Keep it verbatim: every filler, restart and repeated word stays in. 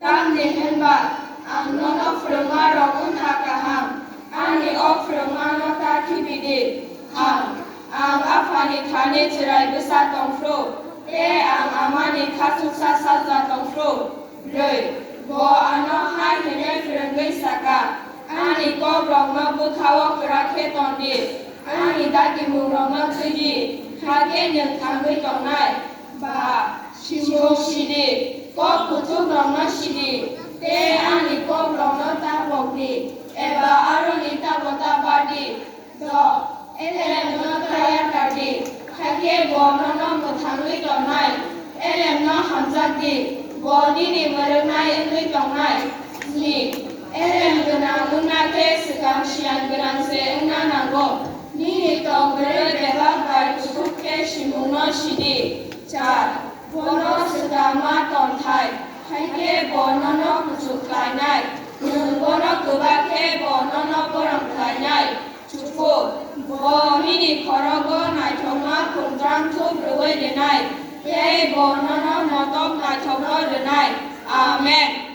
Tamni hwnba ang nono phrwngmarok wng kha kaham, ani o phrwngmano ta khibi di. Ham, ang Aphani thani chwrai bwsa tong phru, tei ang Amani khachuksa sajla tong phru. Bwrwi, bo ano hai hwnwi phrwngwi sa kha, ani kokrokno bwkha-o kwrak khe ton di, ani dagimungrokno twi di, hakhe nwng thangwi tongnai. Ba, simung si di, kok kuchukrokno si di, tei ani kokrokno ta pok di, eba aroni tabo ta bar di. Do, elemno ta yakar di, hakhe bo nono mwthangwi tongnai. Elemno hamjak di, bo nini mwrwknai wngwi tongnai. Sni, elem gwnang wngna khe swkang siyan gwnang se wngna nango. Nini tong bwrwi bebak bai kuthuk khe simungno si di. Char, bono swkang ma ton thai, hakhe bo nono kuchuk khlainai. Nwng bono kwbak khe bo nono borom khlainai. Chuphur, bo bini khorogo naithokma khumtram thup rwui rwnai, tei bo nono motok naithokno rwnai. Amen.